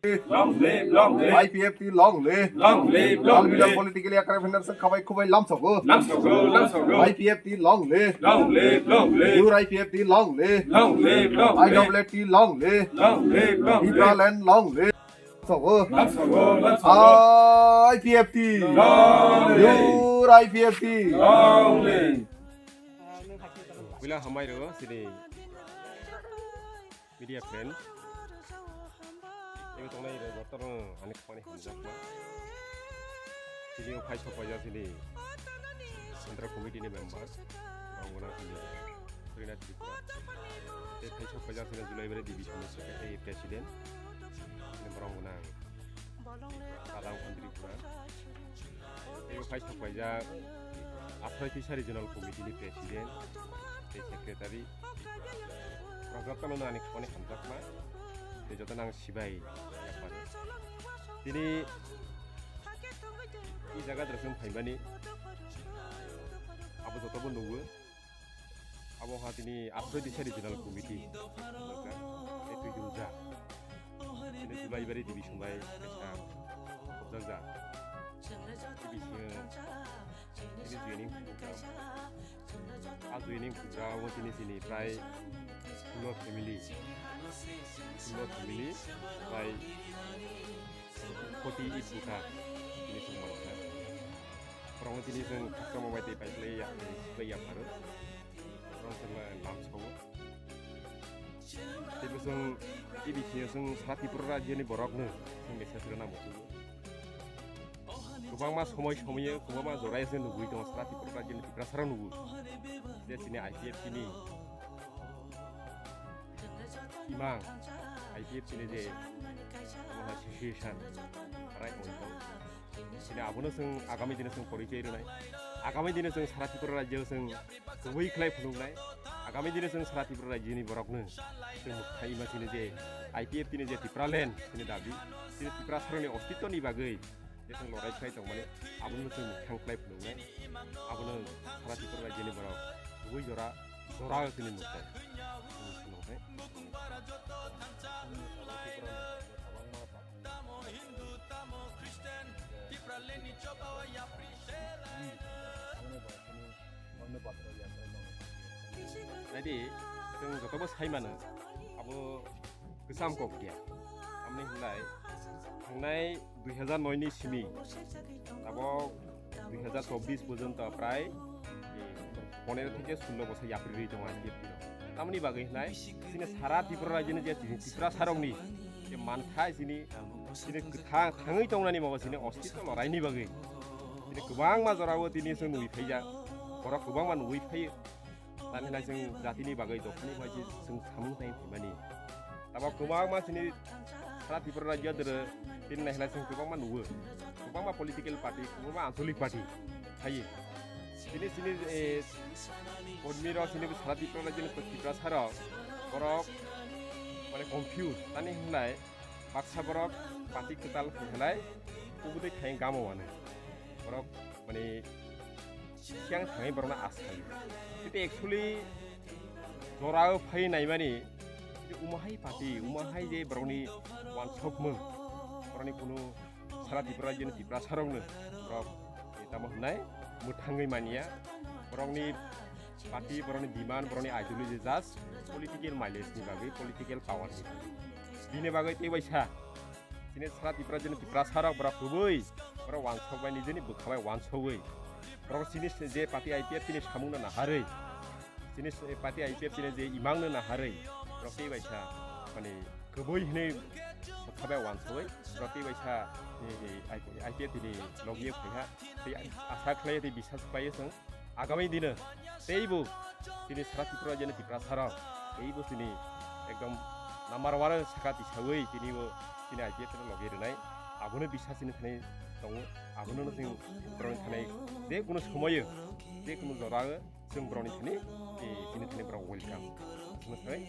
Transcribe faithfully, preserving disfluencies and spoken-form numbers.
Long live, long live. I P F T long live. Long live, long live. Albilam politically akrep hinar se khabai khubai lamsogo. Lamsogo, lamsogo. I P F T long live. Long live, long live. Your I P F T long live. Long live, long live. I W T long live. Long live, long live. Tipraland long live. Lamsogo. Lamsogo, lamsogo. I P F T. Long live. Your I P F T. Long live. Wila hamai ro sini. Media friend, tei tongnai rok jotono ani khorang hamjakma. Tini o phai sok paijak sini Central Committee ni member, Rongona sini Rina Tripura. Tei phai sok paijak sini Julaibari Division ni Secretary President, sini Rongona Kadam Tripura. Tei o phai sok paijak Aphrai Tisa Regional Committee ni President tei Secretary. Rok jotono no ani khorang hamjakma. Tei jotono ang sibai yapmani. Tini i jaga drasung phaimani. Abo jotobo nugo. Abo ha tini Aphrai Tisa Regional Committee. Tei twi dulja. Tini Julaibari Division bai kaisa khobjakjak. Tini bisingo tini joining program. A joining program o tini sini prai solo family. Solo family prai forty eight bwkha tini song manka. Borok tini song khakchangma bai tei pai khlai ya, khlai ya pharo. Borok song lam songo. Tei bo chwng, tei bisingo chwng sara Tripura rajyoni borokno chwng message rwna muchungo. Kwbangma somoi somoio, kwbangma joraio chwng nugwi tongo sara Tripura rajyoni Tiprasarok nugo. Je chini I P F T ni imang, I P F T ni je situation, rai oi tongo. Chini abono chwng agami dino chwng porichoi rwnai. Agami dino chwng sara Tripura rajyo chwng kubui khlai phunuknai. Agami dino chwng sara Tripura rajyoni borokno chwng mwkhang ima chini je I P F T ni je Tipraland chini dabi, chini Tiprasarokni ostitwni bagwi je chwng lorai khlai tongmani, abono chwng mwkhang khlai phunuknai. Abono sara Tripura rajyoni borok kubui jora, jora chini mwkhang. Naidi, chwng jotobo sai mano, abo kwcham kok dia. Tamni hwnlai, thangnai dui hazar noi ni simi, abo dui hazar chobbish porjonto prai, eh, ponero theke sullo bosor yapri rwi tongo I P F T rok. Tamni bagwi hwnlai, chini sara Tripura rajyoni je chini Tiprasarokni je manthai chini, chini kwthang thangwi tongnani mabo chini ostitw loraini bagwi. Chini kwbangma jorao tini chwng nugwi phaijak, borok kwbangma nugwi phaio. Tamni hwnlai chwng jatini bagwi dophani bai chwng samung tangwi phaimani. Tabok kwbangma chini sara Tripura rajyo dwrw tini nai hwnlai chwng kwbangma nugo. Kwbangma political party, kwbangma ancholic party phaio. Chini, chini, eh, kormi rok chini sara Tripura rajyoni Tiprasarok borok mane confuse. Tamni hwnlai baksa borok party kwtal khe hwnlai kubudai khai gamo wano. Borok mane siang thangwi borokno asai. Tei actually jorao phai naimani je umahai party, umahai je borokni wansokmung, borokni kunu sara Tripura rajyoni Tiprasarokno borok, eh, tamo hwnai mwthangwi manya. Borokni party, borokni demand, borokni ideology just political mileage ni bagwi, political power ni bagwi. Bini bagwi tei waisa chini sara Tripura rajyoni Tiprasarok borok kubui borok wansok bai nijeni bwkha bai wansogwi borok chini je party I P F T ni samungno naharwi, chini party I P F T ni je imangno naharwi borok tei waisa mane kubui hinwi bwkha bai wansogwi borok tei waisa, eh, eh, I P F T ni logi phaiha tei asa khlai tei bisas khlai chwng. Agami dino teibo chini sara Tripura rajyoni Tiprasarok teibo chini ekdom number one saka tisawi tini bo chini I P F T no logi rwnai. Abono bisas chini thani tongo, abono no chwng borokni thani je kuno somoyo, je kuno jorao chwng borokni thani, eh, chini thani borok welcome. Chwng thani